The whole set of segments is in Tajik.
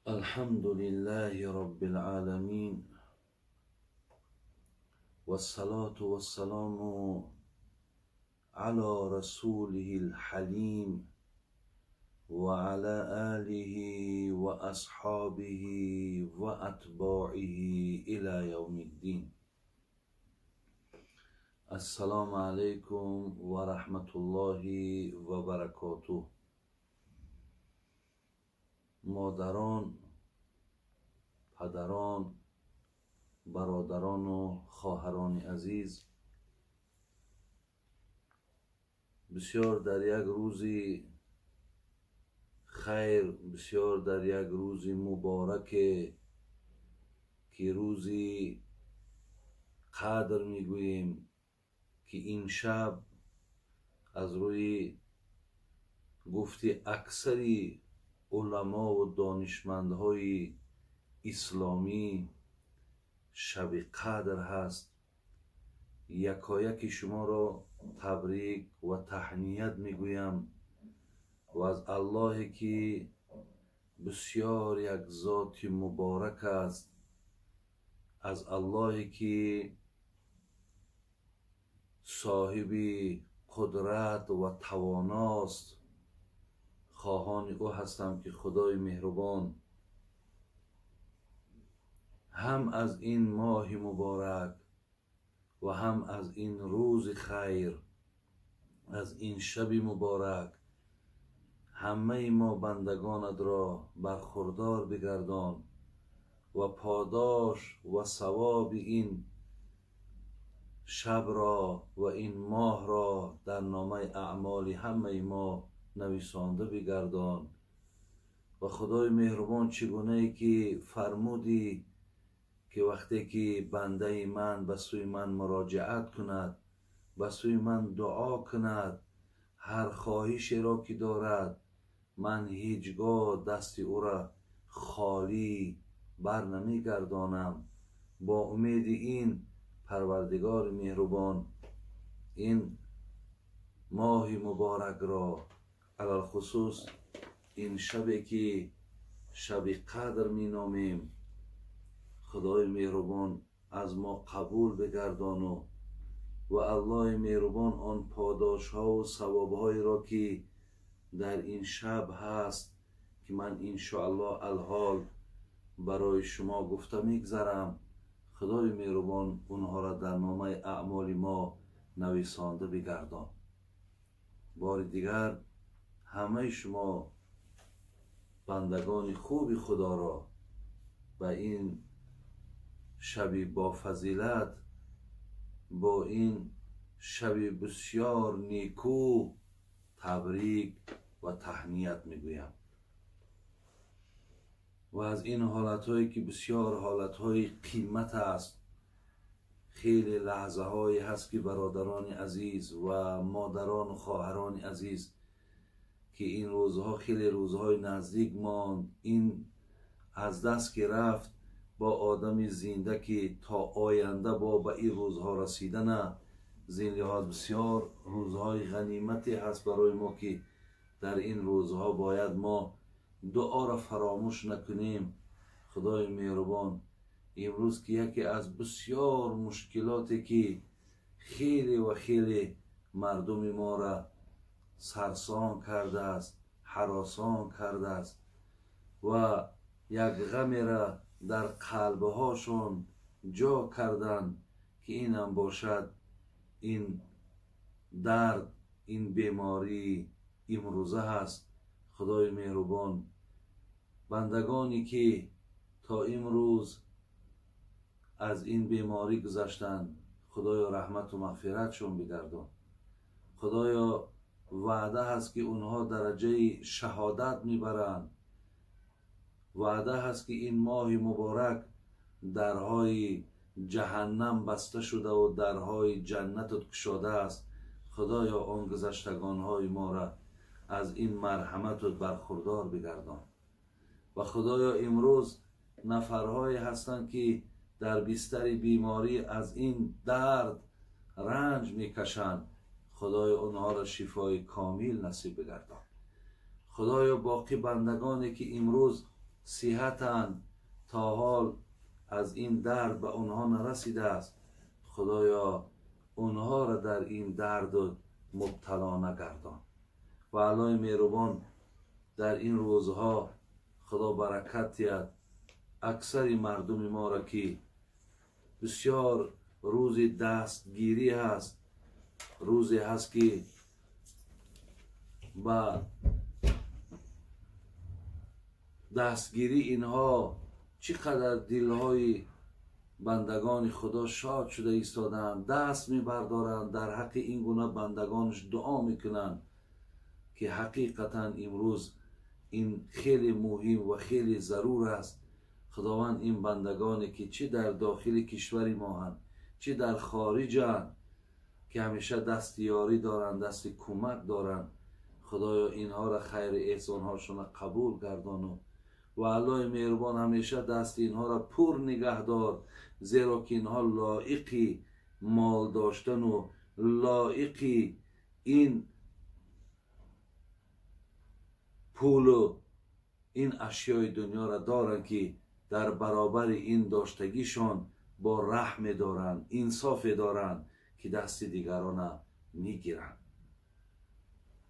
الحمد لله رب العالمين والصلاة والسلام على رسوله الحليم وعلى آله وأصحابه وأتباعه إلى يوم الدين. السلام عليكم ورحمة الله وبركاته. Модарон, падарон, бародарону хоҳарони азиз, бисёр дар як рӯзи хайр, бисёр дар як рӯзи мубораке ки рӯзи қадр мегӯем, ки ин шаб аз рӯи гуфти аксари уламову донишмандҳои исломӣ шаби қадр ҳаст, якояки шуморо табрик ва таҳният мегӯям ва аз Аллоҳе ки бисёр як зоти муборак аст, аз Аллоҳе ки соҳиби қудрат ва тавоност, хоҳони ӯ ҳастам ки Худои меҳрубон ҳам аз ин моҳи муборак ва ҳам аз ин рӯзи хайр, аз ин шаби муборак ҳамаи мо бандагонатро бархурдор бигардон ва подош ва савоби ин шабро ва ин моҳро дар номаи аъмоли ҳамаи мо нависонда бигардон. Ва Худои меҳрубон, чӣ гунае ки фармудӣ ки вақте ки бандаи ман ба сӯи ман муроҷиат кунад, ба сӯи ман дуо кунад, ҳар хоҳишеро ки дорад, ман ҳеҷ гоҳ дасти ӯро холӣ бар намегардонам. Бо умеди ин Парвардигори меҳрубон ин моҳи муборакро, алалхусус ин шабе ки шаби қадр меномем, Худои меҳрубон аз мо қабул бигардону ва Аллоҳи меҳрубон он подошҳову савобҳоеро ки дар ин шаб ҳаст, ки ман иншоаллоҳ алҳол барои шумо гуфта мегзарам, Худои меҳрубон онҳоро дар номаи аъмоли мо нависонда бигардон. Бори дигар ҳамаи шумо бандагони хуби Худоро ба ин шаби бофазилат, бо ин шаби бисёр некӯ табрик ва таҳният мегӯям. Ва аз ин ҳолатҳое ки бисёр ҳолатҳои қимат аст, хеле лаҳзаҳое ҳаст ки бародарони азиз ва модарону хоҳарони азиз, ки ин рӯзҳо хеле рӯзҳои наздик монд, ин аз даст ки рафт бо одами зинда ки то оянда бо ба ин рӯзҳо расидана, зин лиҳоз бисёр рӯзҳои ғанимате ҳаст барои мо ки дар ин рӯзҳо бояд мо дуоро фаромӯш накунем. Худои меҳрубон имрӯз ки яке аз бисёр мушкилоте ки хеле ва хеле мардуми моро сарсон кардааст, ҳаросон кардааст ва як ғамеро дар қалбҳошон ҷо карданд, ки инам бошад ин дард, ин бемории имрӯза ҳаст. Худои меҳрубон бандагоне ки то имрӯз аз ин беморӣ гузаштанд, Худоё раҳмату мағфиратшон бигардон. Худоё ваъда ҳаст ки онҳо дараҷаи шаҳодат мебаранд. Ваъда ҳаст ки ин моҳи муборак дарҳои ҷаҳаннам баста шудаву дарҳои ҷаннатат кушодааст. Худоё он гузаштагонҳои моро аз ин марҳаматат бархурдор бигардон. Ва Худоё имрӯз нафарҳое ҳастанд ки дар бистари беморӣ аз ин дард ранҷ мекашанд. خدایا اونها را شفای کامل نصیب بگردان. خدایا باقی بندگانی که امروز صحتند تا حال از این درد به اونها نرسیده است، خدایا اونها را در این درد مبتلا نگردان. و الله مهربان در این روزها خدا برکت دهد اکثر مردم ما را که بسیار روز دستگیری هست، روزی هست که با دستگیری اینها چقدر دلهای بندگان خدا شاد شده ایستادند، دست میبردارند، در حق این گونه بندگانش دعا میکنند که حقیقتا امروز این خیلی مهم و خیلی ضرور است. خداوند این بندگانی که چه در داخل کشور ما هستند چه در خارج هستند که همیشه دست یاری دارند، دست کمک دارند، خدایا اینها را خیر احسانهاشون قبول گردان و الله مهربان همیشه دست اینها را پر نگه دار، زیرا که اینها لایقی مال داشتن و لایقی این پول و این اشیای دنیا را دارند که در برابر این داشتگیشان با رحم دارند، انصاف دارند که دست دیگران میگیرند.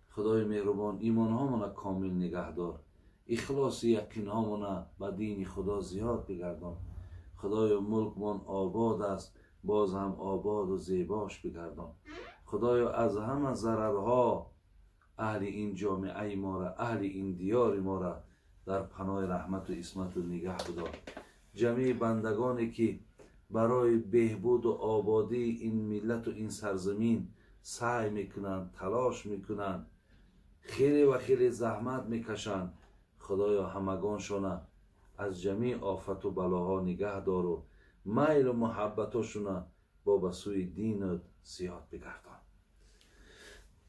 خدای مهربان ایمان هامون کامل نگه دار، اخلاص یقین هامون به دین خدا زیاد بگردان. خدای ملکمان آباد است، باز هم آباد و زیباش بگردان. خدایا از همه ضررها اهل این جامعه ما را، اهل این دیار ما را در پناه رحمت و عصمت و نگه بدار. جمیع بندگانی که برای بهبود و آبادی این ملت و این سرزمین سعی میکنند، تلاش میکنند، خیلی و خیلی زحمت میکشند، خدایا همگانشون از جمیع آفت و بلاها نگه دار و میل و محبتاشون با به سوی دینت زیاد بگردان.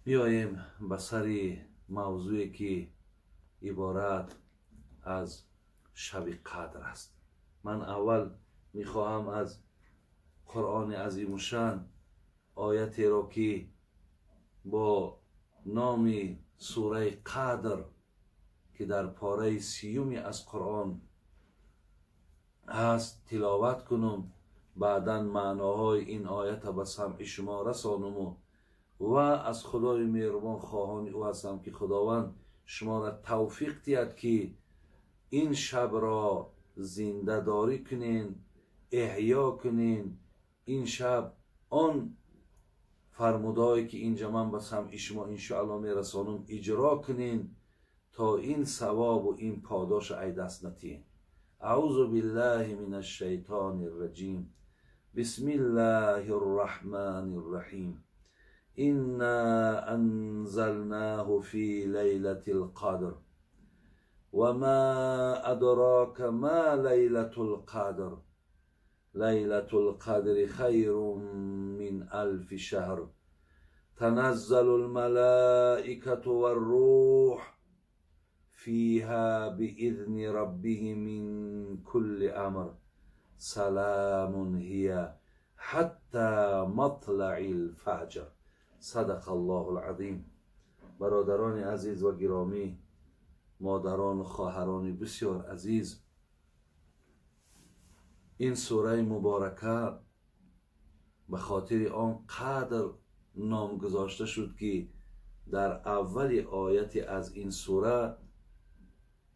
بیاییم به سر موضوعی که عبارت از شب قدر است. من اول میخواهم از قرآن عظیم الشان آیتی را که با نام سوره قدر که در پاره 30 از قرآن هست تلاوت کنم، بعدا معناهای این آیت به سمع شما رسانم و از خدای مهربان خواهان او هستم که خداوند شما را توفیق دهد که این شب را زنده داری کنین، احیا کنین. این شب آن فرمودهایی که اینجا من به سمع شما انشاءالله میرسانم اجرا کنین تا این ثواب و این پاداش ای دست نتین. اعوذ بالله من الشیطان الرجیم، بسم الله الرحمن الرحیم، انا انزلناه فی لیلة القدر وما ادراک ما لیلة القدر لیلة القدر خیر من الف شهر تنزل الملائکة والروح فيها بإذن ربهم من كل أمر سلام هي حتى مطلع الفجر. صدق الله العظیم. برادران عزیز و گرامی، مادران و خواهران بسیار عزیز، این سوره مبارکه به خاطر آن قدر نام گذاشته شد که در اول آیت از این سوره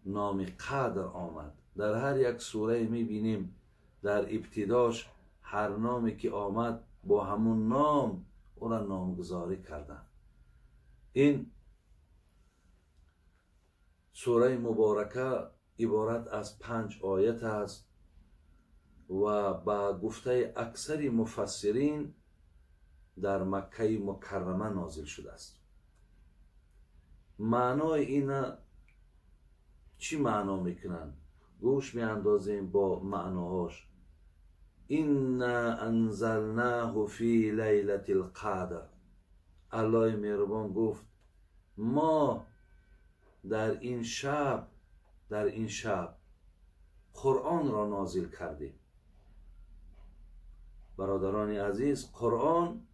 نام قدر آمد. در هر یک سوره میبینیم در ابتداش هر نامی که آمد با همون نام او را نامگذاری کردن. این سوره مبارکه عبارت از 5 آیت است و با گفته اکثر مفسرین در مکه مکرمه نازل شده است. معنای این چی معنا میکنن؟ گوش میاندازیم با معناهاش. انا انزلناه فی لیلة القدر. الله مهربان گفت ما در این شب قرآن را نازل کردیم. برادران عزیز، قرآن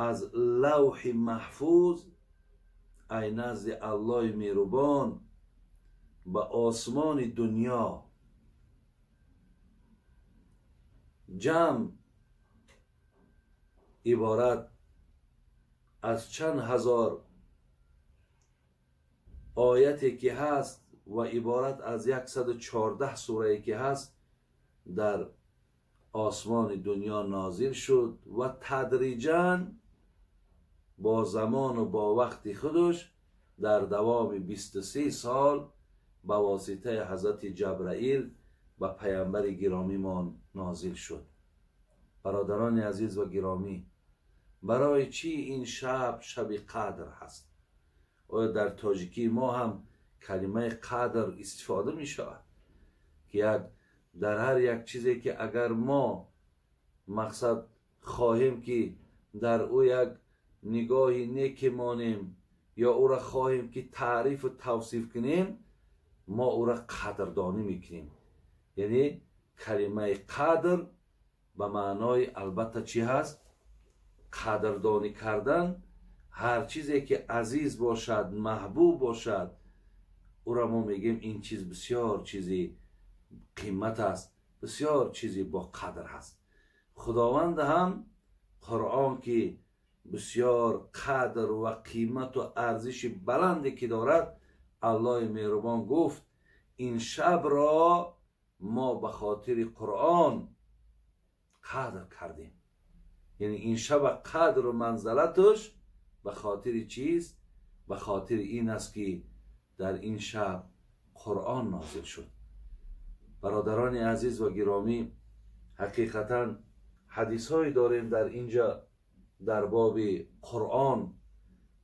аз лавҳи маҳфуз ай назди Аллоҳи меҳрубон ба осмони дунё ҷамъ иборат аз чанд ҳазор ояте ки ҳаст ва иборат аз 114 сурае ки ҳаст дар осмони дунё нозил шуд ва тадриҷан бо замону бо вақти худаш дар давоми 23 сол ба воситаи ҳазрати Ҷабраил ба паямбари гиромимон нозил шуд. Бародарони азиз ва гиромӣ, барои чӣ ин шаб шаби қадр ҳаст? Оё дар тоҷикии мо ҳам калимаи қадр истифода мешавад ки як дар ҳар як чизе ки агар мо мақсад хоҳем ки дар ӯ як нигоҳи неке монем ё ӯра хоҳем ки таърифу тавсиф кунем, мо ӯра қадрдонӣ мекунем. Яъне калимаи қадр ба маънои албатта чӣ ҳаст? Қадрдонӣ кардан ҳар чизе ки азиз бошад, маҳбуб бошад, ӯра мо мегӯем ин чиз бисёр чизи қимат аст, бисёр чизи бо қадр ҳаст. Худованд ҳам Қуръон ки бисёр қадр ва қимату арзиши баланде ки дорад, Аллоҳи меҳрубон гуфт ин шабро мо ба хотири Қуръон қадр кардем. Яъне ин шаба қадру манзалаташ ба хотири чист? Ба хотири ин аст ки дар ин шаб Қуръон нозил шуд. Бародарони азиз ва гиромӣ, ҳақиқатан ҳадисҳое дорем дар инҷа дар боби Қуръон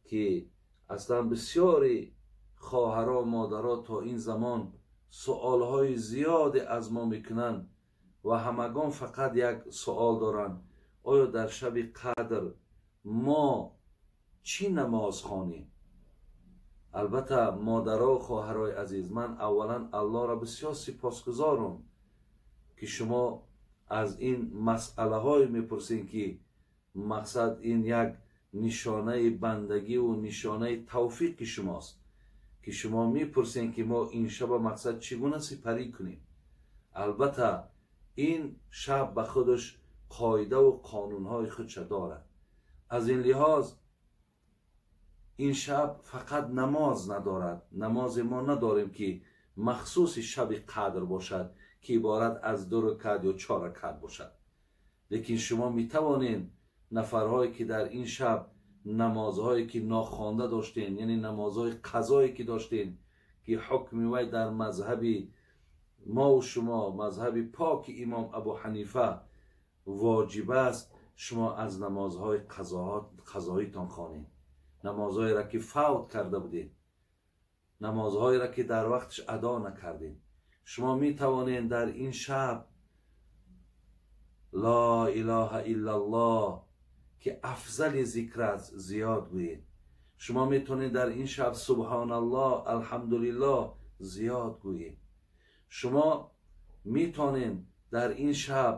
ки аслан бисёри хоҳаро, модаро то ин замон суолҳои зиёде аз мо мекунанд ва ҳамагон фақат як суол доранд: оё дар шаби қадр мо чӣ намоз хонем? Албатта модаро, хоҳарои азиз, ман аввалан Аллоҳро бисёр сипосгузорам ки шумо аз ин масъалаҳое мепурсед ки мақсад ин як нишонаи бандагиву нишонаи тавфиқи шумост ки шумо мепурсед ки мо ин шаба мақсад чӣ гуна сипарӣ кунем. Албатта ин шаб ба худаш қоидаву қонунҳои худша дорад. Аз ин лиҳоз ин шаб фақат намоз надорад. Намозе мо надорем ки махсуси шаби қадр бошад ки иборат аз 2 ракат ё 4 ракат бошад. Лекин шумо метавонед нафарҳое ки дар ин шаб намозҳое ки нохонда доштен, яъне намозҳои қазое ки доштен ки ҳукми вай дар мазҳаби мову шумо, мазҳаби поки имом Абу Ҳанифа воҷиб аст, шумо аз намозҳои қазоитон хонед. Намозҳоеро ки фавт карда будед, намозҳоеро ки дар вақташ адо накардед, шумо метавонед дар ин шаб ла илаҳа иллаллоҳ ки афзали зикр аст зиёд гӯед. Шумо метавонед дар ин шаб субҳоналлоҳ, алҳамдулиллоҳ зиёд гӯед. Шумо метавонед дар ин шаб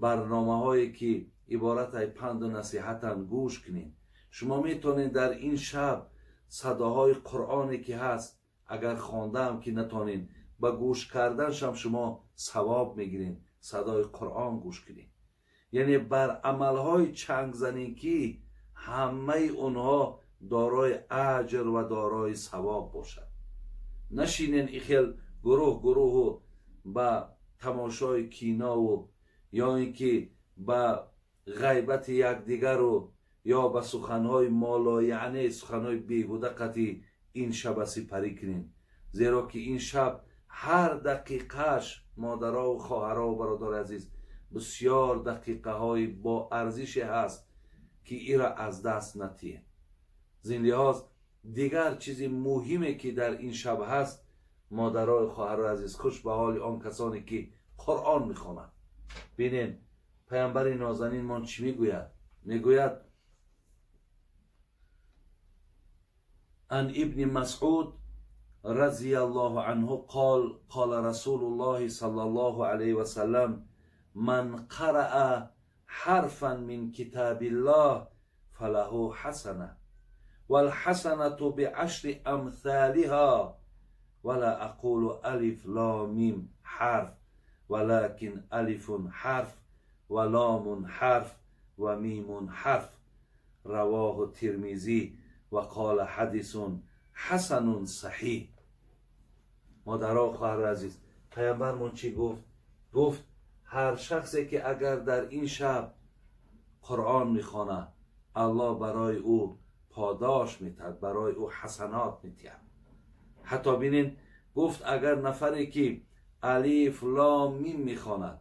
барномаҳое ки иборат аз панду насиҳатанд гӯш кунед. Шумо метавонед дар ин шаб садоҳои Қуръоне ки ҳаст агар хондаам ки натонед, ба гӯш карданшам шумо савоб мегиред, садои Қуръон гӯш кунед. Яъне бар амалҳои чанг занед ки ҳамаи онҳо дорои аҷр ва дорои савоб бошад. Нашинен ихел гурӯҳ гурӯҳу ба тамошои кинову ё ин ки ба ғайбати якдигару ё ба суханҳои молояъне, суханҳои беҳуда қатъи ин шаба сипарӣ кунед. Зеро ки ин шаб ҳар дақиқааш, модарову хоҳарову бародари азиз, бисёр дақиқаҳои бо арзише ҳаст ки ира аз даст натиҳед. Зин лиҳоз дигар чизи муҳиме ки дар ин шаб ҳаст, модарою хоҳарои азиз, хуш ба ҳоли он касоне ки Қуръон мехонанд. Бинед, паямбари нозанинмон чӣ мегӯяд? Мегӯяд: ан ибни Масъуд разияллоҳу анҳу қол қола расулуллоҳи саллаллоҳу алайҳи васаллам ман қараа ҳарфан мин китобиллоҳ فله حسنة والحسنة بعشر أمثالها ولا أقول ألف لام ميم حرف ولكن ألف حرف ولام حرف وميم حرف. رواه الترمذي وقال حديث حسن صحيح. مادرها و خواهر عزیز، پیامبرمون چی گفت؟ گفت هر شخصی که اگر در این شب قرآن میخواند، الله برای او پاداش میتد، برای او حسنات میتید. حتی بینین گفت اگر نفری که الف لام میم میخواند،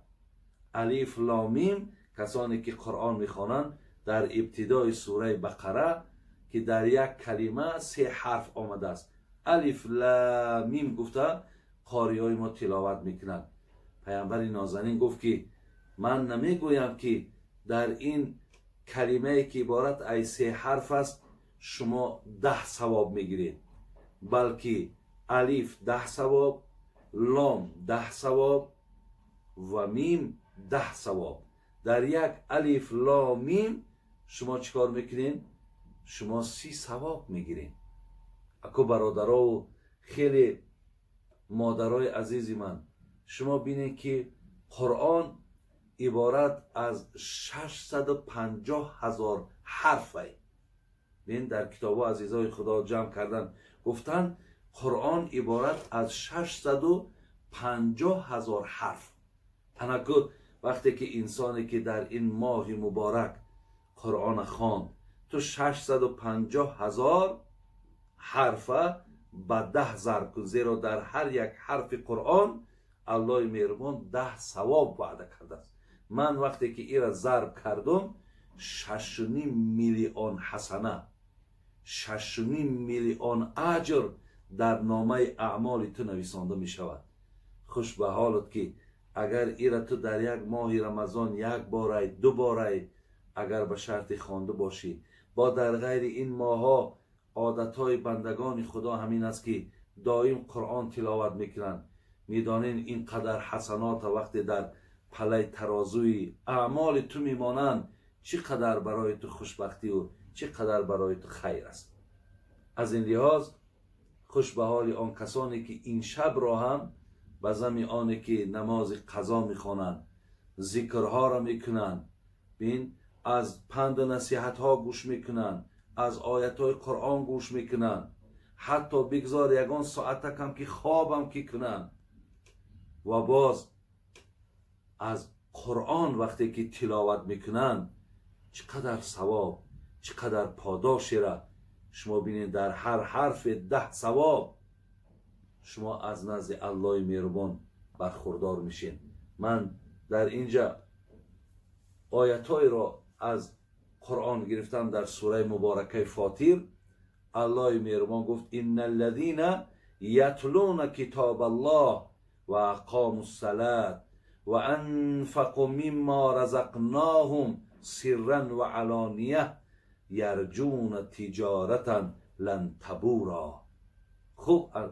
الف لام میم، کسانی که قرآن میخوانند در ابتدای سوره بقره که در یک کلمه 3 حرف آمده است، الف لام میم گفته قاری های ما تلاوت میکنند. پیامبر نازنین گفت که من نمیگویم که در این کلمه که عبارت از 3 حرف است شما 10 ثواب میگیرید، بلکه الف 10 ثواب، لام 10 ثواب و میم 10 ثواب. در یک الف لام میم شما چیکار میکنین؟ شما 30 ثواب میگیرین. اکو برادرها و خیلی مادرای عزیز من، شما بینید که قرآن عبارت از 650,000 حرف. بین در کتاب عزیزای خدا جمع کردن، گفتن قرآن عبارت از 650,000 حرف. تنکد وقتی که انسانی که در این ماه مبارک قرآن خواند، تو 650,000 حرفه به 10 ضرب کن، زیرا در هر یک حرف قرآن الله مهربان 10 ثواب وعده کرده است. من وقتی که ایرا ضرب کردم 6.5 میلیون حسنه، 6.5 میلیون اجر در نامه اعمال تو نویسانده می شود. خوش به حالت که اگر ایرا تو در یک ماه رمضان یک باره 2 باره اگر به شرط خوانده باشی، با در غیر این ماها عادتهای بندگان خدا همین است که دائم قرآن تلاوت میکنند. میدانین این قدر حسنات وقتی در پلای ترازوی اعمال تو میمانند، چی قدر برای تو خوشبختی و چی قدر برای تو خیر است. از این لحاظ خوش به حال آن کسانی که این شب را هم به زمین آنی که نماز قضا میخوانند، ذکرها را میکنند، بین از پند و نصیحت ها گوش میکنند، از آیت های قرآن گوش میکنند، حتی بگذار یگان ساعت کم که خوابم که کنند، و باز از قرآن وقتی که تلاوت میکنند چقدر ثواب، چقدر پاداش را شما بینید. در هر حرف 10 ثواب شما از نزد الله مهربان برخوردار میشین. من در اینجا آیت‌های را از قرآن گرفتم در سوره مبارکه فاطر. الله مهربان گفت ان الذين یتلون کتاب الله و اقاموا الصلاة و انفقوا مما رزقناهم سرا و علانیه یرجون تجارتا لن تبورا.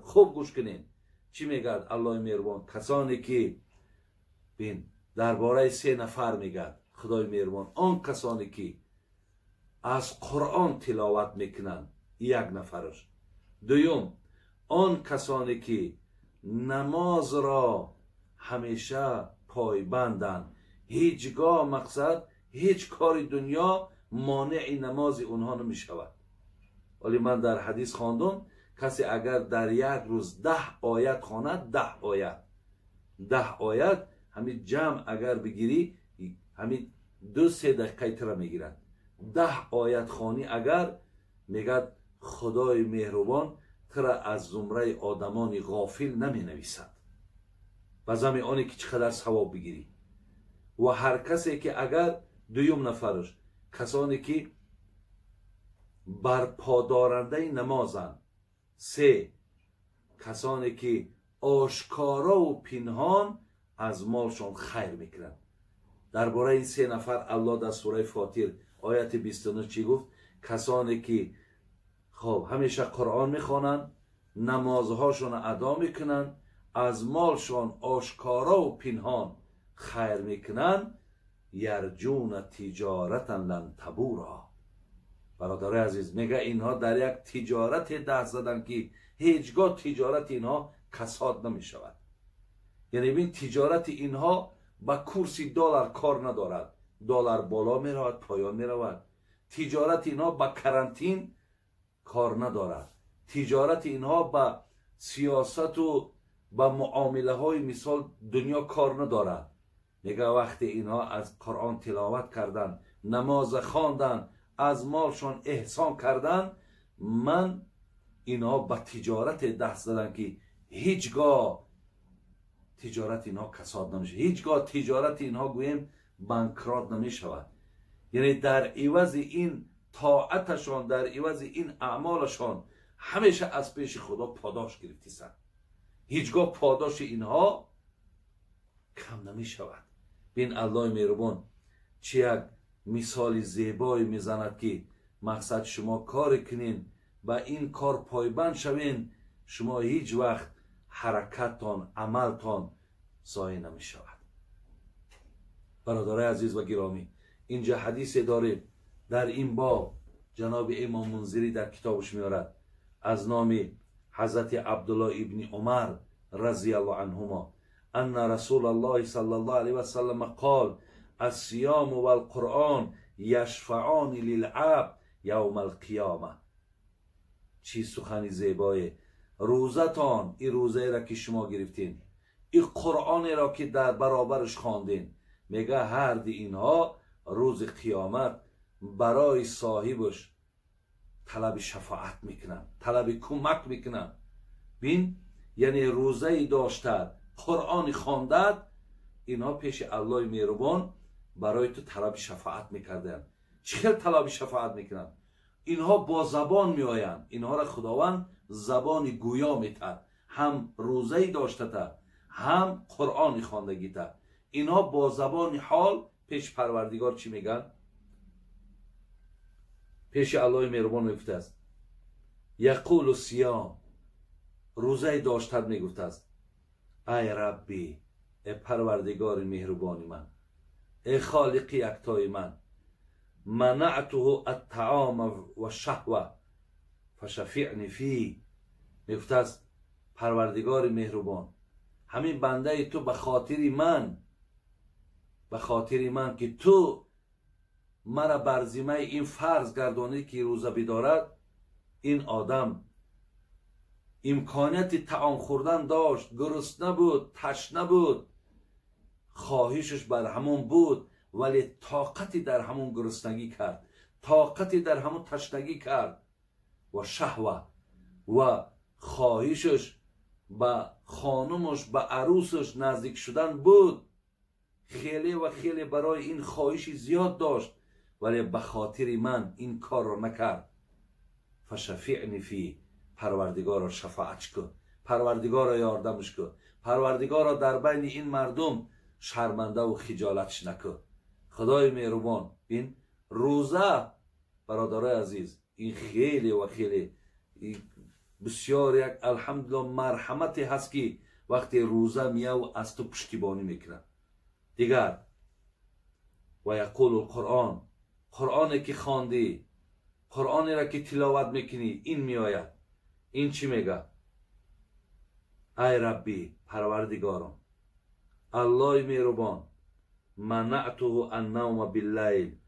خوب گوش کنین چی میگد الله مهربان. کسانی که بین درباره 3 نفر میگد خدای مهربان، آن کسانی که از قرآن تلاوت میکنند، یک نفرش. دوم، آن کسانی که نماز را همیشه پایبندند، هیچگاه مقصد هیچ کار دنیا مانع نماز اونها نمی شود. ولی من در حدیث خواندم کسی اگر در یک روز 10 آیت خواند، 10 آیت، 10 آیت همین جمع اگر بگیری همین 2-3 دقیقه تر میگیرد. 10 آیت خوانی اگر، میگد خدای مهربان تر از زمره آدمان غافل نمی نویسد، به زمین آنی که چقدر ثواب بگیری. و هر کسی که اگر دویم نفرش کسانی که برپادارنده نمازند، 3 کسانی که آشکارا و پنهان از مالشان خیر میکنند. درباره این 3 نفر الله در سوره فاطر آیت 29 چی گفت؟ کسانی که خب همیشه قرآن میخوانند، نمازهاشون ادا میکنند، از مالشان آشکارا و پنهان خیر میکنند، یرجون تجارتا لن تبورا. Бародари азиз, мега инҳо дар як тиҷорате даст заданд, ки ҳеҷгоҳ тиҷорати инҳо касод намешавад. Яъне бин, тиҷорати инҳо ба курси доллар кор надорад. Доллар боло меравад, поён меравад. Тиҷорати инҳо ба карантин кор надорад. Тиҷорати инҳо ба сиёсату ба муомилаҳои мисол дунё кор надорад. Мега вақте инҳо аз Қуръон тиловат карданд, намоз хонданд, аз молшон эҳсон карданд, ман инҳо ба тиҷорате даст заданд, ки ҳеҷ гоҳ тиҷорати инҳо касод намешавад, ҳеҷ гоҳ тиҷорати инҳо гӯем банкрот намешавад. Яъне дар ивази ин тоаташон, дар ивази ин аъмолашон ҳамеша аз пеши Худо подош гирифтисанд. Ҳеҷ гоҳ подоши инҳо кам намешавад. Бин, Аллоҳи меҳрубон чӣ як мисоли зебое мезанад, ки мақсад шумо коре кунен, ба ин кор пойбанд шавен, шумо ҳеҷ вақт ҳаракаттон, амалтон зоеъ намешавад. Бародарои азиз ва гиромӣ, инҷа ҳадисе дорем дар ин боб, ҷаноби имом Мунзирӣ дар китобаш меорад аз номи ҳазрати Абдуллоҳ ибни Умар разияллоҳу анҳумо, анна расулаллоҳи саллаллоҳу алайҳи васаллам қол: الصيام والقرآن يشفعان للعبد يوم القيامة. چی سخنی زیبایه! روزتان، این روزه را که شما گرفتین، این قرآن را که در برابرش خواندین، میگه هر دی اینها روز قیامت برای صاحبش طلب شفاعت میکنن، طلب کمک میکنن. بین، یعنی روزه داشته، قرآن خواندد، اینها پیش الله مهربان برای تو طلب شفاعت میکردن. چه خیلی طلب شفاعت میکنن؟ اینها با زبان میآیند، اینها را خداوند زبان گویا میتد، هم روزه داشته تا، هم قرآن خواندگی تا. اینها با زبان حال پیش پروردگار چی میگن؟ پیش الله مهربان میگفته است: یقول الصیام، روزه داشتد میگفته است: ای ربی، ای پروردگار مهربانی من، ای خالق یکتای من، منعته الطعام و الشهوه فشفعنی فیه. میگفته است پروردگار مهربان، همین بنده تو به خاطر من، به خاطر من که تو مرا بر ذمه این فرض گردانی که روزه بدارد، این آدم امکانیت طعام خوردن داشت، گرسنه بود، تشنه بود، خواهشش بر همون بود، ولی طاقتی در همون گرسنگی کرد، طاقتی در همون تشنگی کرد و شهوه و خواهشش به خانمش، به عروسش نزدیک شدن بود، خیلی و خیلی برای این خواهش زیاد داشت، ولی به خاطر من این کار را نکرد. فشفعنی فی، پروردگار را شفاعت کن، پروردگار را یاردمش کن، پروردگار را در بین این مردم شرمنده و خجالتش نکن. خدای مهربان، این روزه برادرای عزیز، این خیلی و خیلی بسیار یک الحمدلله مرحمتی هست که وقتی روزه میاد و از تو پشتیبانی میکنه. دیگر و یقول القرآن، قرآنی که خواندی، قرآنی را که تلاوت میکنی، این میآید. این چی میگه؟ ای ربی، پروردگارم، الله مهربان، منعته النوم باللیل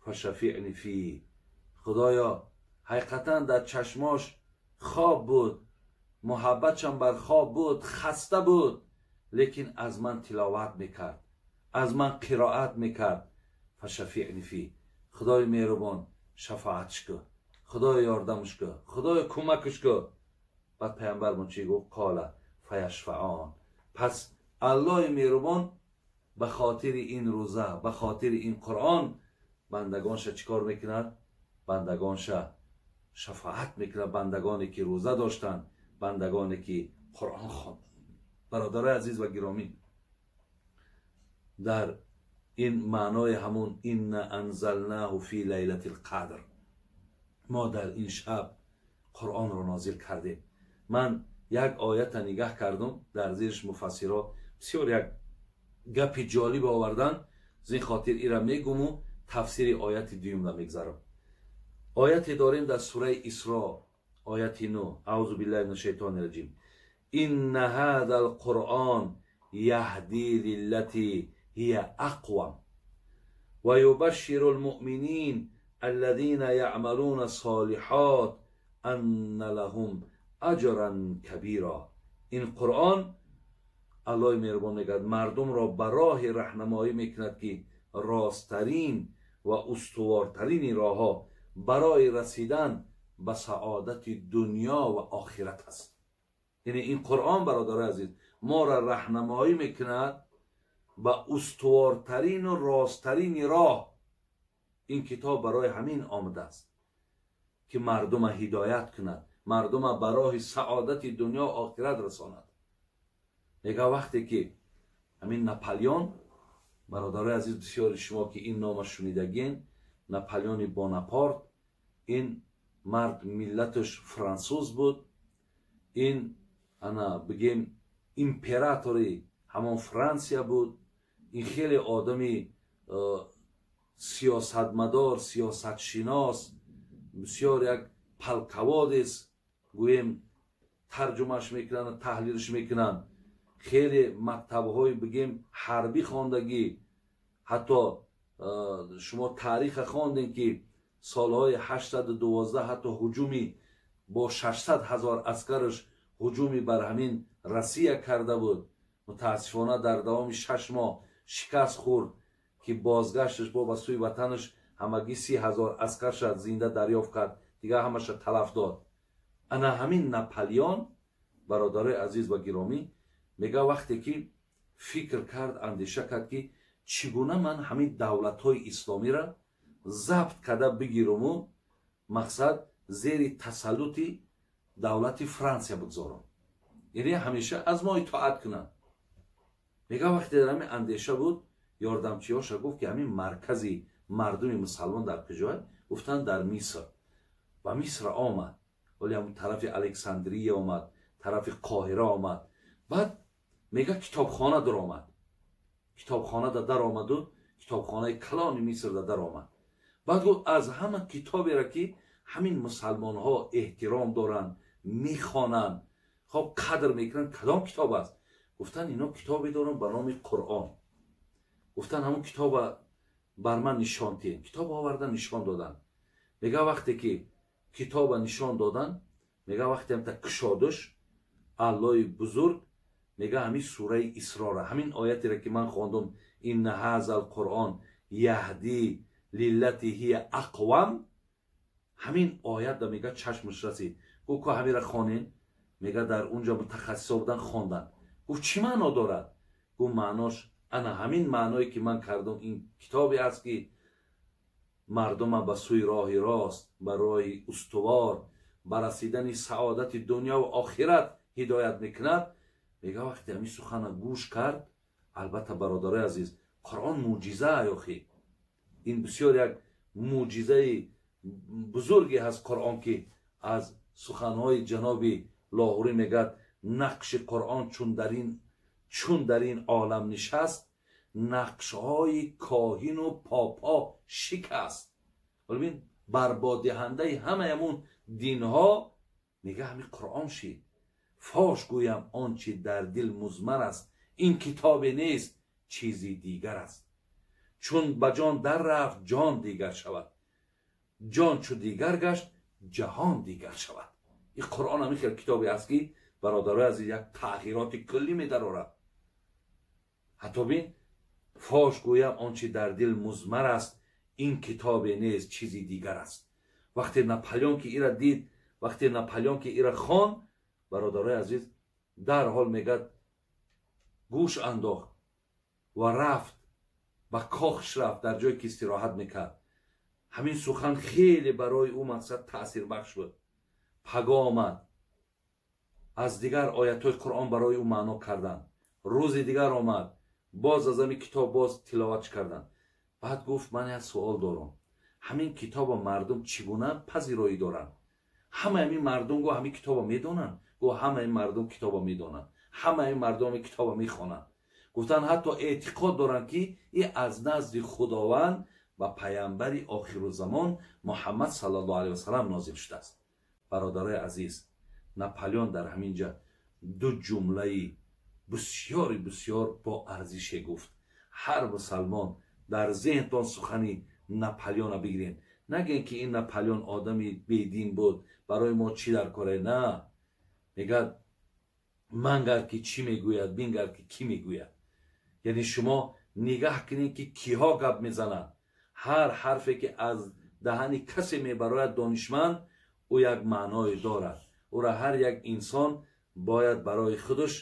فشفعنی فیه. خدایا حقیقتا در چشماش خواب بود، محبتشم بر خواب بود، خسته بود، لیکن از من تلاوت میکرد، از من قرائت میکرد. فشفعنی فیه، خدای مهربان شفاعتش کن، خدای یاردمش کن، خدای کمکش کن. بعد پیامبرمون چی گفت؟ قال فیشفعان. پس الله مهربان به خاطر این روزه، به خاطر این قرآن بندگانش چیکار میکند؟ بندگانش شفاعت میکنه، بندگانی که روزه داشتن، بندگانی که قرآن خواندن. برادرای عزیز و گرامی، در این معنای همون این انزلناه فی لیلة القدر، ما در این شب قرآن رو نازل کردیم. من یک آیت نگاه کردم، در زیرش مفسرها بسیار یک گپ جالب آوردن، زین خاطر ایرا میگم و تفسیر آیت دویم را میگذارم. Ояте дорем дар сураи Исро, ояти 9. Аузу биллаҳи минаш шайтони раҷим. Инна ҳазал қуръон яҳди лиллати ҳия ақвам ва юбашширул муъминин аллазина яъмалуна солиҳот анна лаҳум аҷран кабира. Ин Қуръон, Аллоҳи меҳрубон мегӯяд, мардумро ба роҳи раҳнамоӣ мекунад, ки росттарин ва устувортарини роҳҳо барои расидан ба саодати дунё ва охират аст. Яъне ин Қуръон, бародарои азиз, моро раҳнамоӣ мекунад ба устувортарину росттарини роҳ. Ин китоб барои ҳамин омадааст, ки мардума ҳидоят кунад, мардума ба роҳи саодати дунё охират расонад. Мега вақте ки ҳамин Наполеон, бародарои азиз, бисёри шумо ки ин нома шунидагин, Наполеони Бонапарт, ин мард миллаташ франсуз буд, ин ана бигем императори ҳамон Франсия буд, ин хеле одами сиёсатмадор, сиёсатшинос, бисёр як полководец гӯем, тарҷумаш мекунанд, таҳлилш мекунанд. Хеле мактабҳои бигем ҳарбӣ хондагӣ, ҳатто шумо таъриха хондем, ки солҳои 812 ҳатто ҳуҷуми бо 600 ҳазор аскараш ҳуҷуми бар ҳамин Россия карда буд. Мутаассифона дар давоми 6 моҳ шикаст хӯрд, ки бозгашташ бо ба сӯи ватанаш ҳамагӣ 30 ҳазор аскарша зинда дарёфт кард, дигар ҳамаша талаф дод. Ана ҳамин Наполеон, бародарои азиз ва гиромӣ, мега вақте ки фикр кард, андеша кард, ки чӣ гуна ман ҳамин давлатҳои исломиро забт карда бигируму мақсад зери тасаллути давлати Франсия бигзорам, яъне ҳамеша аз мо итоат кунанд. Мега вақте дар ҳамин андеша буд, ёрдамчиёша гуфт, ки ҳамин маркази мардуми мусалмон дар куҷоа? Гуфтанд, дар Миср. Ба Миср омад, вале ҳамн тарафи Александрия омад, тарафи Қоҳира омад. Баъд мега китобхона даромад, китобхона даромаду китобхонаи калони Мисрда даромад. Баъд гуфт, аз ҳама китоберо, ки ҳамин мусалмонҳо эҳтиром доранд, мехонанд, хоб қадр мекунанд, кадом китоб аст? Гуфтанд, ино китобе доранд ба номи Қуръон. Гуфтанд, ҳамон китоба бар ман нишон диҳем. Китоб овардан, нишон доданд. Мега вақте ки китоба нишон доданд, мега вақте ҳамта кушодуш, Аллоҳи бузург мега ҳамин сураи Исрора, ҳамин оятеро, ки ман хондум, инна ҳазал қуръон яҳди лиллати ҳия ақвам, ҳамин оят да мега чашмаш расид. Гуфт, ку ҳамира хонен. Мега дар унҷо мутахассисо будан, хонданд. Гуфт, чӣ маъно дорад? Гуфт, маънош ана ҳамин маъное, ки ман кардам. Ин китобе аст, ки мардума ба сӯи роҳи рост, ба роҳи устувор, ба расидани саодати дунё ва охират ҳидоят мекунад. Мега вақте ҳамин сухана гӯш кард, албатта, бародарои азиз, Қуръон мӯъҷиза ёхи, ин бисёр як мӯъҷизаи бузурге ҳаст Қуръон, ки аз суханҳои ҷаноби Лоҳурӣ мегӯяд: нақши Қуръон чун дар ин олам нишаст, нақшҳои коҳину попо шикаст. Бибин, барбоддиҳандаи ҳамаи ҳамун динҳо мега ҳамин Қуръон шид. Фош гӯям он чи дар дил музмар аст, ин китобе нест, чизи дигар аст. Чун ба ҷон дар рафт, ҷон дигар шавад, ҷон чу дигар гашт, ҷаҳон дигар шавад. Ин Қуръон ҳамин хел китобе аст, ки, бародарои азиз, як тағйироти куллӣ медарорад. Ҳатто бин, фош гӯям он чи дар дил музмар аст, ин китобе нест, чизи дигар аст. Вақте Наполеон ки ира дид, вақте Наполеон ки ира хонд, бародарои азиз, дарҳол мегӯяд гӯш андохт ва рафт ба кохш, рафт дар ҷое, ки истироҳат мекард. Ҳамин сухан хеле барои ӯ мақсад таъсирбахш буд. Паго омад, аз дигар оятҳои Қуръон барои ӯ маъно карданд. Рӯзи дигар омад, боз аз ҳамин китоб боз тиловатш карданд. Баъд гуфт, ман як суол дорам, ҳамин китоба мардум чӣ гуна пазироӣ доранд? Ҳамаи ҳамин мардум, гӯ, ҳамин китоба медонанд? Гӯ, ҳамаи мардум китоба медонанд, ҳамаи мардум ҳамин китоба мехонанд. Гуфтанд, ҳатто эътиқод доранд, ки и аз назди Худованд ба паямбари охирузамон Муҳаммад саллаллоҳу алайҳи васаллам нозил шудааст. Бародарои азиз, Наполеон дар ҳамин ҷа ду ҷумлаи бисёри бисёр бо арзише гуфт. Ҳар мусалмон дар зеҳнтон сухани Наполеона бигирен. Нагӯен ки ин Наполеон одами бедин буд, барои мо чӣ дар коре? На, мегӯяд мангар ки чӣ мегӯяд, бингар ки кӣ мегӯяд. Яъне шумо нигаҳ кунед ки киҳо гап мезананд. Ҳар ҳарфе ки аз даҳани касе мебарояд донишманд, ӯ як маъное дорад. Ӯра ҳар як инсон бояд барои худаш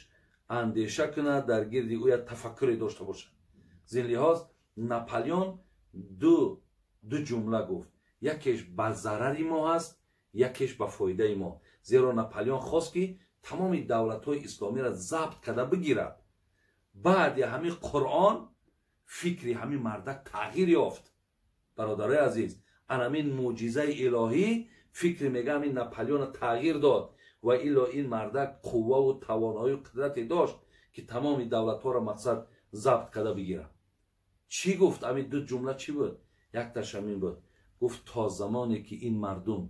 андеша кунад, дар гирди ӯ як тафаккуре дошта бошад. Зин лиҳоз Наполеон ду ҷумла гуфт. Якеш ба зарари мо ҳаст, якеш ба фоидаи мо. Зеро Наполеон хост ки тамоми давлатҳои исломиро забт карда бигирад. Баъди ҳамин Қуръон фикри ҳамин мардак тағйир ёфт. Бародарои азиз, анамин мӯъҷизаи илоҳӣ фикри мега ҳамин Наполеонро тағйир дод ва илло ин мардак қувваву тавоноию қудрате дошт ки тамоми давлатҳоро мақсад забт карда бигирад. Чӣ гуфт? Ҳамин ду ҷумла чӣ буд? Якташ ҳамин буд. Гуфт то замоне ки ин мардум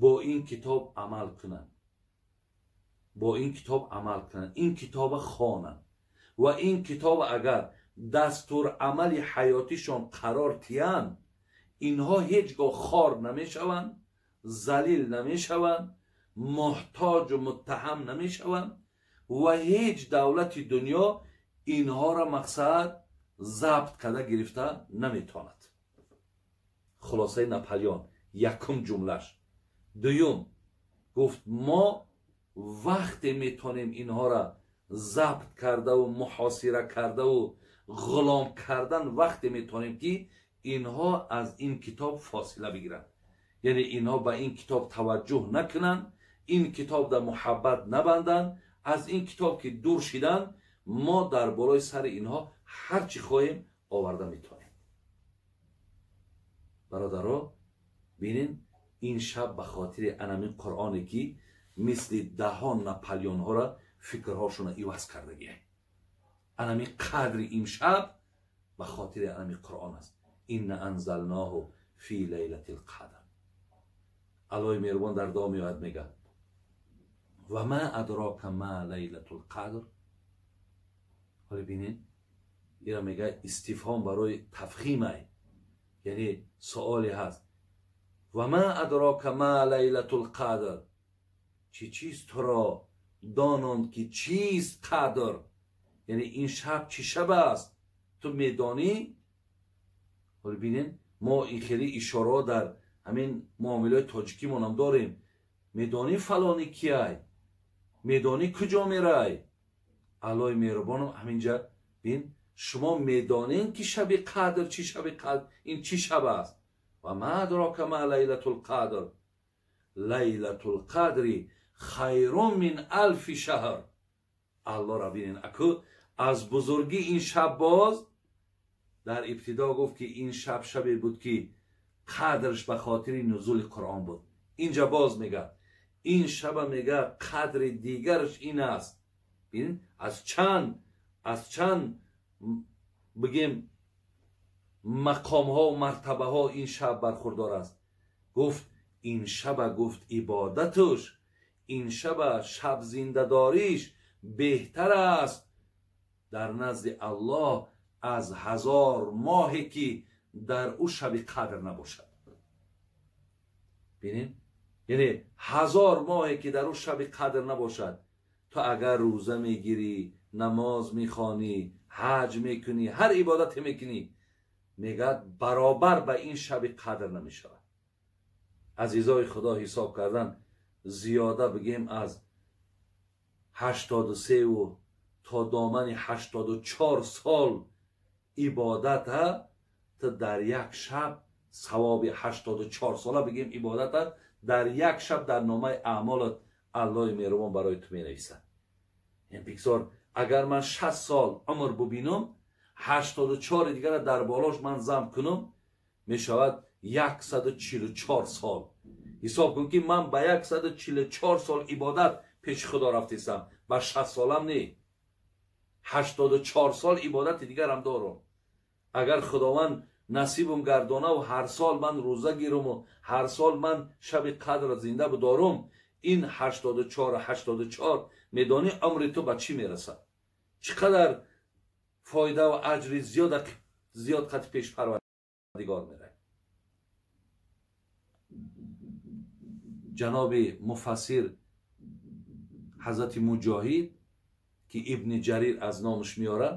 бо ин китоб амал кунанд, бо ин китоб амал кунанд, ин китоба хонанд ва ин китоба агар дастурамали ҳаётишон қарор тиянд, инҳо ҳеҷ гоҳ хор намешаванд, залил намешаванд, муҳтоҷу муттаҳам намешаванд ва ҳеҷ давлати дунё инҳоро мақсад забт карда гирифта наметавонад. Хулосаи Наполеон якум ҷумлаш. Дуюм гуфт мо вақте метавонем инҳоро забт кардаву муҳосира кардаву ғулом кардан, вақте метавонем ки инҳо аз ин китоб фосила бигиранд. Яъне инҳо ба ин китоб таваҷҷӯҳ накунанд, ин китоб дар муҳаббат набанданд, аз ин китоб ки дур шиданд, мо дар болои сари инҳо ҳар чӣ хоҳем оварда метавонем. Бародаро, бинен ин шаб ба хотири анамин Қуръоне ки мисли даҳон Наполеонҳоро фикрҳошонро иваз кардагиай. Анамин қадри ин шаб ба хотири анамин Қуръон аст. Инна анзалноҳу фи лайлатил қадр. Аллоҳи меҳрубон дар дуо меояд, мегӯяд ва ма адрока ма лайлатул қадр. Ҳоле бинед, ира мегӯяд истифҳом барои тафхимай, яъне суоле ҳаст. Ва ма адрока ма лайлатул қадр, чӣ чиз туро дононд ки чист қадр, яъне ин шаб чӣ шаб аст, ту медонӣ? Ҳоле бинед, мо ин хеле ишораҳо дар ҳамин муомилаҳои тоҷикимонам дорем. Медонӣ фалони кияй? Медонӣ куҷо мерай? Аллоҳи меҳрубонам ҳаминҷа бин, шумо медонед ки шаби қадр чӣ шаби қадр, ин чӣ шаб аст? Ва ма адрока ма лайлатул қадр, лайлатул қадри хайрун мин алфи шаҳр. Аллоҳро бинед, аку аз бузургии ин шаб боз дар ибтидо гуфт ки ин шаб шабе буд ки қадрш ба хотири нузули Қуръон буд. Инҷа боз мегӯяд ин шаба мегӯяд қадри дигарш ин аст. Бинед, аз чанд бигем мақомҳо мартабаҳо ин шаб бархурдор аст. Гуфт ин шаба, гуфт ибодатуш, ин шаба шаб зиндадориш беҳтар аст дар назди Аллоҳ аз 1000 моҳе ки дар ӯ шаби қадр набошад. Бинед, яъне 1000 моҳе ки дар ӯ шаби қадр набошад, ту агар рӯза мегирӣ, намоз мехонӣ, ҳаҷ мекунӣ, ҳар ибодате мекунӣ, мегӯяд баробар ба ин шаби қадр намешавад. Азизои Худо, ҳисоб кардан зиёда бигем аз 83 то домани 84 сол ибодата ту дар як шаб савоби 84 сола бигем ибодата дар як шаб дар номаи аъмолат Аллоҳи меҳрубон барои ту менависад. Ин бигзор агар ман 60 сол умр бубинам, 84 дигара дар болош ман зам кунам, мешавад 144 сол. Ҳисоб кун ки ман ба 144 сол ибодат пеши Худо рафтесам, ба 60 солам не, 84 сол ибодати дигарам дорам. Агар Худованд насибам гардона ва ҳар сол ман рӯза гирам ва ҳар сол ман шаби қадр зинда бидорам, ин 84 84 медонӣ умри ту ба чӣ мерасад? Чӣ қадар фоида ва аҷри зиёд қати пеш Парвардигор меравад. Ҷаноби муфассир ҳазрати Муҷоҳид ки Ибни Ҷарир аз номаш меорад,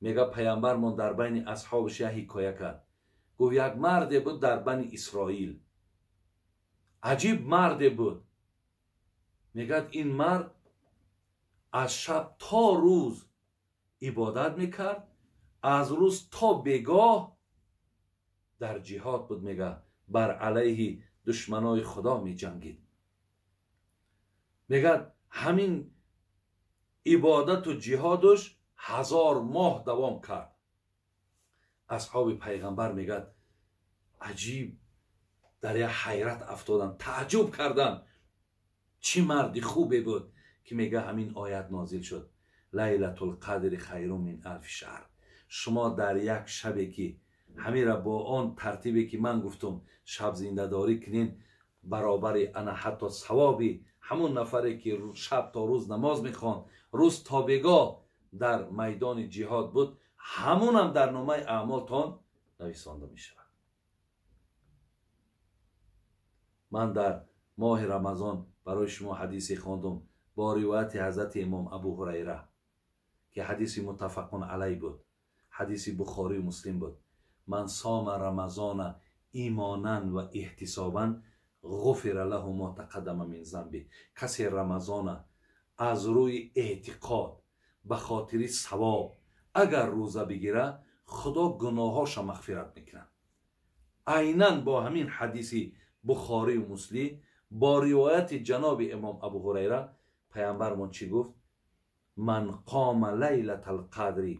мега паямбармон дар байни асҳобаш як ҳикоя кард. Гуфт як марде буд дар бани Исроил, аҷиб марде буд. Мегӯяд ин мард аз шаб то рӯз ибодат мекард, аз рӯз то бегоҳ дар ҷиҳод буд. Мега бар алайҳи душманои Худо меҷангид. Мегӯяд ҳамин ибодату ҷиҳодаш 1000 моҳ давом кард. Асҳоби пайғамбар мегӯяд аҷиб дар як ҳайрат афтоданд, таъҷуб карданд. Чӣ марди хубе буд ки мега ҳамин оят нозил шуд: лайлатул қадри хайрун мин алфи шаҳр. Шумо дар як шабе ки ҳамира бо он тартибе ки ман гуфтум шаб зиндадорӣ кунин, баробари ана ҳатто савоби ҳамон нафаре ки шаб то рӯз намоз мехонд, рӯз то бегоҳ дар майдони ҷиҳод буд, ҳамонам дар номаи аъмолтон нависонда мешавад. Ман дар моҳи Рамазон барои шумо ҳадисе хондум бо ривояти ҳазрати имом Абу Ҳурайра ки ҳадиси муттафақун алай буд, ҳадиси Бухорию Муслим буд. Ман сома рамазона имонан ва эҳтисобан ғуфира лаҳу мо тақаддама мин замби. Касе Рамазона аз рӯи эътиқод ба хотири савоб агар рӯза бигира, Худо гуноҳҳоша мағфират мекунад. Айнан бо ҳамин ҳадиси Бухорию Муслим бо ривояти ҷаноби имом Абу Ҳурайра паямбармон чӣ гуфт? Ман қома лайлатал қадри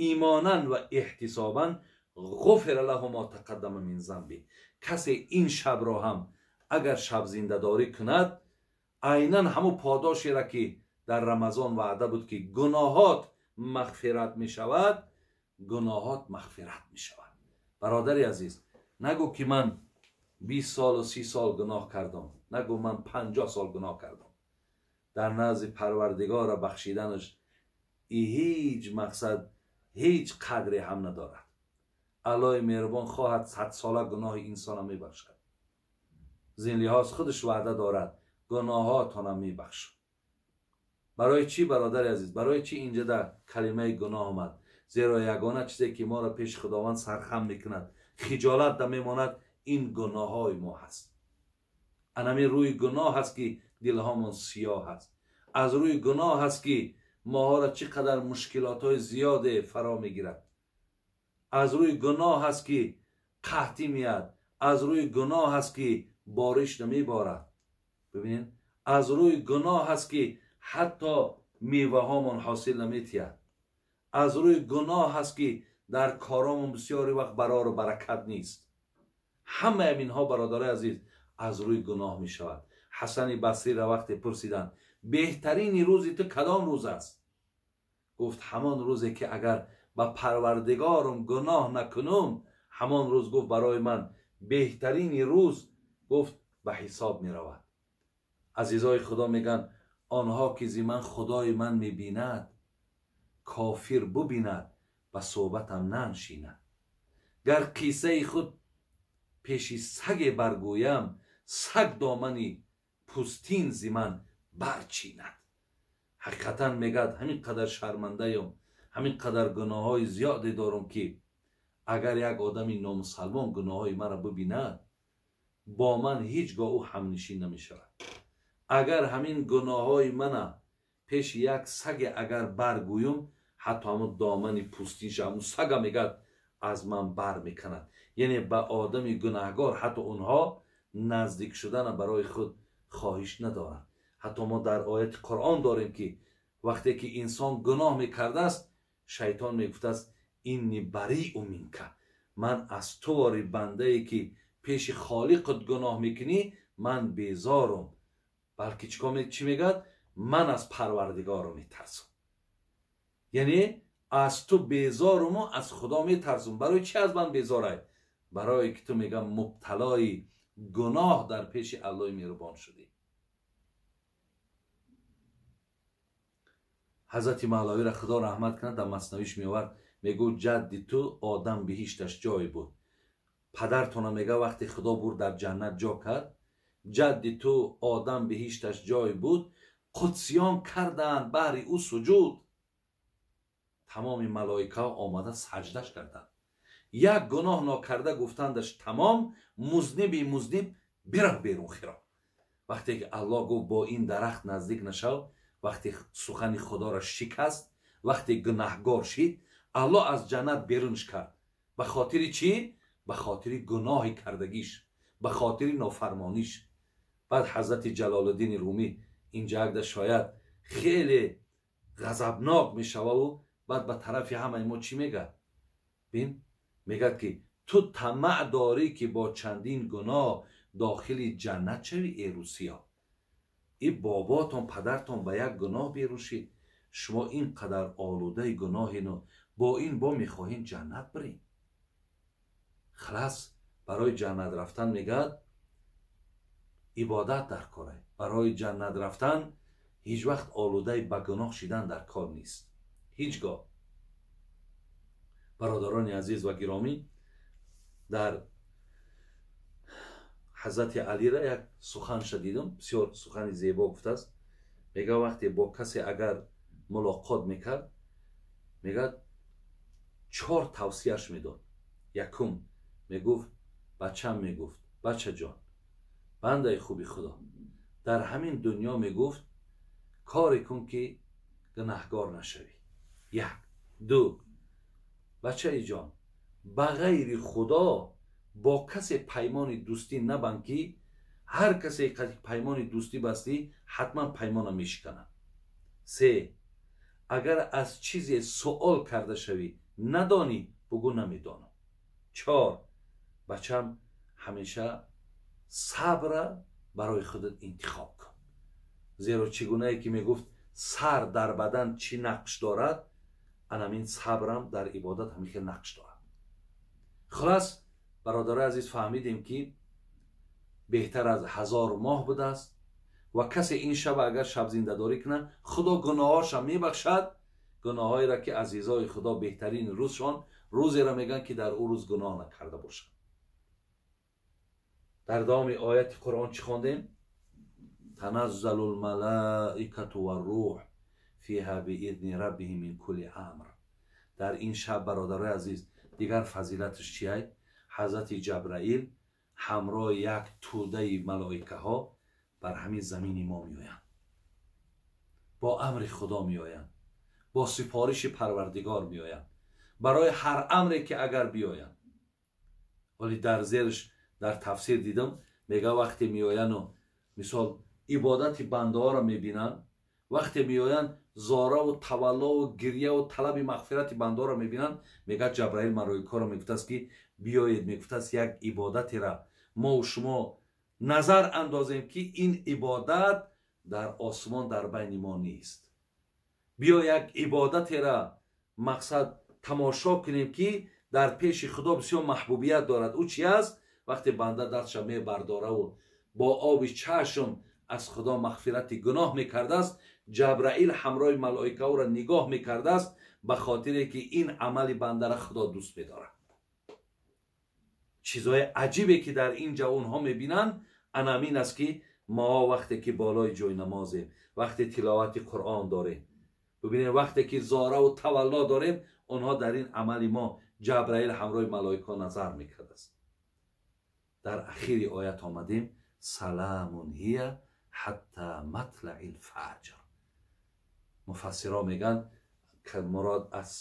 имонан ва эҳтисобан ғуфира лаҳу мо тақаддама мин замби. Касе ин шабро ҳам агар шаб зиндадорӣ кунад, айнан ҳамун подошеро ки дар Рамазон ваъда буд ки гуноҳот мағфират мешавад, гуноҳот мағфират мешавад. Бародари азиз, нагӯ ки ман 20 солу 30 сол гуноҳ кардам, нагӯ ман 50 сол гуноҳ кардам. Дар назди Парвардигора бахшиданаш ҳеҷ мақсад, ҳеҷ қадре ҳам надорад. Аллоҳи меҳрубон хоҳад 100 сола гуноҳи инсона мебахшад. Зин лиҳоз худаш ваъда дорад гуноҳотонам мебахшад. Барои чӣ бародари азиз? Барои чӣ инҷа дар калимаи гуноҳ омад? Зеро ягона чизе ки моро пеши Худованд сархам мекунад, хиҷолат да мемонад, ин гуноҳҳои мо ҳаст. Анами рӯи гуноҳ ҳаст ки дилҳомон сиёҳ аст. Аз рӯи гуноҳ ҳаст ки моҳоро чӣ қадар мушкилотҳои зиёде фаро мегирад. Аз рӯи гуноҳ ҳаст ки қаҳтӣ меяд. Аз рӯи гуноҳ ҳаст ки бориш намеборад. Бибинед, аз рӯи гуноҳ ҳаст ки ҳатто меваҳомон ҳосил наметиҳад. Аз рӯи гуноҳ ҳаст ки дар коромон бисёри вақт барору баракат нест. Ҳамаи инҳо бародарои азиз аз рӯи гуноҳ мешавад. Ҳасани Басриро вақте пурсиданд беҳтарини рӯзи ту кадом рӯз аст? Гуфт ҳамон рӯзе ки агар ба Парвардигорам гуноҳ накунам, ҳамон рӯз гуфт барои ман беҳтарини рӯз гуфт ба ҳисоб меравад. Азизои Худо мегӯянд онҳо ки зи ман Худои ман мебинад, кофир бубинад, ба суҳбатам наншинад. Гар қиссаи худ пеши саге баргӯям, саг домани пӯстин зи ман барчинад. Ҳақиқатан мегӯяд ҳамин қадар шармандаям, ҳамин қадар гуноҳҳои зиёде дорам ки агар як одами номусалмон гуноҳҳои маро бибинад, бо ман ҳеҷ гоҳ ӯ ҳамнишин намешавад. Агар ҳамин гуноҳҳои мана пеши як саге агар баргӯям, ҳатто ҳамун домани пӯстинша ҳамун сага мегӯяд аз ман бар мекунад. Яъне ба одами гунаҳгор ҳатто онҳо наздик шудана барои худ хоҳиш надоранд. Ҳатто мо дар ояти Қуръон дорем ки вақте ки инсон гуноҳ мекардааст, шайтон мегуфтааст инни бариу минка, ман аз ту вори бандае ки пеши холиқат гуноҳ мекунӣ ман безорум. Балки чӣ мегӯяд? Ман аз Парвардигорам метарсам. Яъне Аз ту безоруму аз Худо метарсум. Барои чӣ аз ман безорай? Барое ки ту мегам мубталои гуноҳ дар пеши Аллоҳи меҳрубон шудӣ. Ҳазрати Мавлавиро Худо раҳмат кунад, дар маснавиш меовард, мегӯ ҷадди ту Одам биҳишташ ҷой буд. Падартона мега вақте Худо бурд дар ҷаннат ҷо кард, ҷадди ту Одам биҳишташ ҷой буд, қудсиён карданд баҳри ӯ суҷуд. Тамоми малоикаҳо омада саҷдаш карданд. Як гуноҳ нокарда гуфтандаш тамом, музниби музниб бирав берун хиро. Вақте ки Аллоҳ гуфт бо ин дарахт наздик нашав, вақте сухани Худоро шикаст, вақте гунаҳгор шид, Аллоҳ аз ҷаннат берунш кард. Ба хотири чӣ? Ба хотири гуноҳи кардагиш, ба хотири нофармониш. Баъд ҳазрати Ҷалолуддини Румӣ инҷа агда шояд хеле ғазабнок мешававу баъд ба тарафи ҳамаи мо чӣ мегӯяд? Бин, мегӯяд ки ту тамаъ дорӣ ки бо чандин гуноҳ дохили ҷаннат шавӣ, э русиё. И боботон, падартон ба як гуноҳ берун шид, шумо ин қадар олудаи гуноҳину бо ин бо мехоҳем ҷаннат бирем. Халас, барои ҷаннат рафтан мегӯяд ибодат дар кор. Барои ҷаннат рафтан ҳеҷ вақт олудаи ба гуноҳ шидан дар кор нест. Ҳеҷ гоҳ. Бародарони азиз ва гиромӣ, дар ҳазрати Алира як суханша дидам, бисёр сухани зебо гуфтааст. Мега вақте бо касе агар мулоқот мекард, мегӯяд 4 тавсияш медод. Якум мегуфт, бачам мегуфт, бачаҷон, бандаи хуби Худо, дар ҳамин дунё мегуфт коре кун ки гунаҳгор нашавӣ. Як. Ду, бачаи ҷон, ба ғайри Худо бо касе паймони дӯстӣ набанд ки ҳар касе паймони дӯстӣ бастӣ ҳатман паймона мешиканад. Се, агар аз чизе суол карда шавӣ надонӣ, бугӯ намедонам. Чор, бачам, ҳамеша сабра барои худат интихоб кун. Зеро чӣ гунае ки мегуфт сар дар бадан чӣ нақш дорад, анамин сабрам дар ибодат ҳамин хел нақш дорад. Хулас, бародарои азиз, фаҳмидем ки беҳтар аз 1000 моҳ будааст ва касе ин шаб агар шабзиндадорӣ кунад, Худо гуноҳҳоша мебахшад. Гуноҳҳоеро ки азизои Худо беҳтарин рӯзшон, рӯзеро мегӯянд ки дар ӯ рӯз гуноҳ накарда бошад. Дар давоми ояти Қуръон чӣ хондем? Таназзалу лмалаикату варрӯҳ фиҳа биизни раббиҳим мин кулли амр. Дар ин шаб, бародарои азиз, дигар фазилаташ чиай? Ҳазрати Ҷабраил ҳамроҳи як тӯдаи малоикаҳо бар ҳамин замини мо меоянд, бо амри Худо меоянд, бо сипориши Парвардигор меоянд, барои ҳар амре ки агар биёянд. Вале дар зерш дар тафсир дидам, мега вақте меояну мисол ибодати бандаҳоро мебинанд, вақте меоянд зораву таваллову гирьяву талаби мағфирати бандаҳоро мебинанд, мега Ҷабраил малоикаро мегуфтааст ки биёед, мегуфтааст як ибодатера мо шумо назар андозем ки ин ибодат дар осмон дар байни мо нест. Биё як ибодатера мақсад тамошо кунем ки дар пеши Худо бисёр маҳбубият дорад. Ӯ чи аст? Вақте банда дастша мебардораву бо оби чашм аз Худо мағфирати гуноҳ мекардааст, Ҷабраил ҳамроҳи малоикаҳоро нигоҳ мекардааст, ба хотире ки ин амали бандара Худо дӯст медорад. Чизҳои аҷибе ки дар ин ҷо онҳо мебинанд, анамин аст ки мо вақте ки болои ҷойнамозем, вақте тиловати Қуръон дорем, бибинем вақте ки зораву тавалло дорем, онҳо дар ин амали мо Ҷабраил ҳамроҳи малоикаҳо назар мекардааст. Дар ахири оят омадем, саламун ҳия ҳатта матлаи лфаҷр. Муфассиро мегӯянд ки мурод аз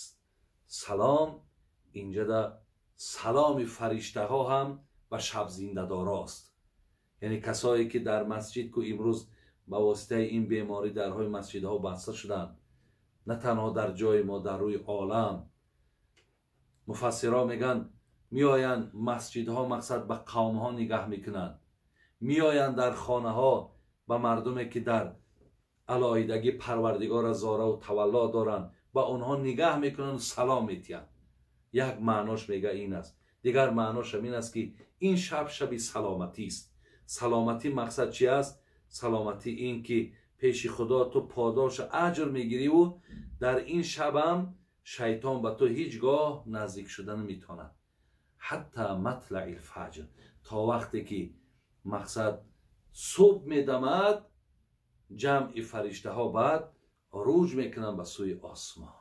салом инҷода саломи фариштаҳо ҳам ба шабзиндадорост. Яъне касое ки дар масҷид ку имрӯз ба воситаи ин беморӣ дарҳои масҷидҳо баста шуданд, на танҳо дар ҷои мо, дар рӯи олам. Муфассиро мегӯянд меоянд масҷидҳо мақсад ба қавмҳо нигаҳ мекунанд, меоянд дар хонаҳо ба мардуме ки дар алоҳидагӣ Парвардигора зораву тавалло доранд, ба онҳо нигаҳ мекунанд, салом метиҳанд. Як маънош мега ин аст. Дигар маъношам ин аст, ки ин шаб шаби саломатист. Саломатӣ мақсад чи аст? Саломатӣ ин ки пеши Худо ту подошу аҷр мегириву дар ин шабам шайтон ба ту ҳеҷ гоҳ наздик шуда наметавонад. Ҳатта матлаи лфаҷр, то вақте ки мақсад субҳ медамад, ҷамъи фариштаҳо баъд руҷ мекунанд ба сӯи осмон.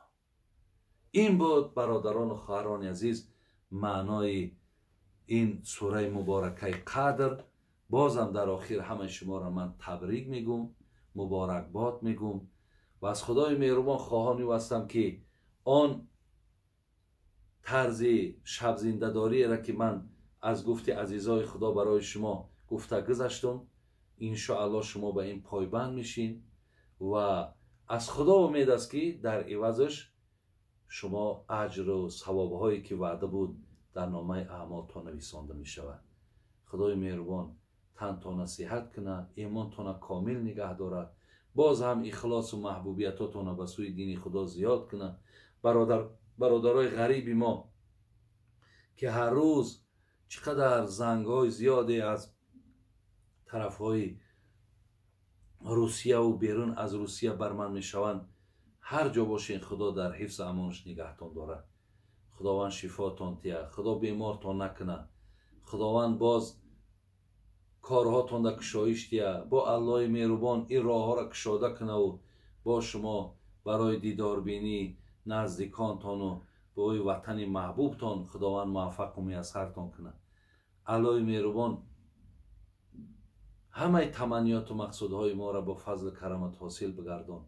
Ин буд, бародарону хоҳарони азиз, маънои ин сураи муборакаи Қадр. Бозам дар охир ҳамаи шуморо ман табрик мегӯм, муборакбод мегӯм ва аз Худои меҳрубон хоҳони ӯ ҳастам, ки он тарзи шабзиндадориеро, ки ман аз гуфти азизои Худо барои шумо гуфта гузаштум, иншоаллоҳ шумо ба ин пойбанд мешин ва аз Худо умед аст, ки дар ивазаш шумо аҷру савобҳое, ки ваъда буд, дар номаи аъмолтон нависонда мешавад. Худои меҳрубон тантона сиҳат кунад, имонтона комил нигаҳ дорад, боз ҳам ихлосу маҳбубиятотона ба сӯи дини Худо зиёд кунад. Бародарои ғариби мо, ки ҳар рӯз чӣ қадар зангҳои зиёде аз тарафҳои Русияву берун аз Русия бар ман мешаванд, ҳар ҷо бошен, Худо дар ҳифзу амонаш нигаҳтон дорад. Худованд шифотон тиҳад, Худо бемортон накунад, Худованд боз корҳотонда кушоиш диҳад, бо Аллоҳи меҳрубон ин роҳҳоро кушода кунаву бо шумо барои дидорбинӣ наздиконтону бои ватани маҳбубтон Худованд муваффақу муяссартон кунад. Аллоҳи меҳрубон ҳамаи таманниёту мақсудҳои моро бо фазлу карамат ҳосил бигардон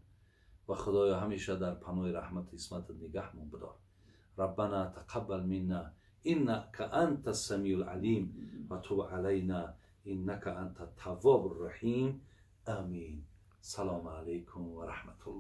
ва Худоё, ҳамеша дар паноҳи раҳмату исматат нигаҳмон бидор. Раббана тақаббал минна иннака анта самиу лалим ва туб алайна иннака анта таввобу рраҳим. Амин. Салому алайкум ва раҳматуллоҳ.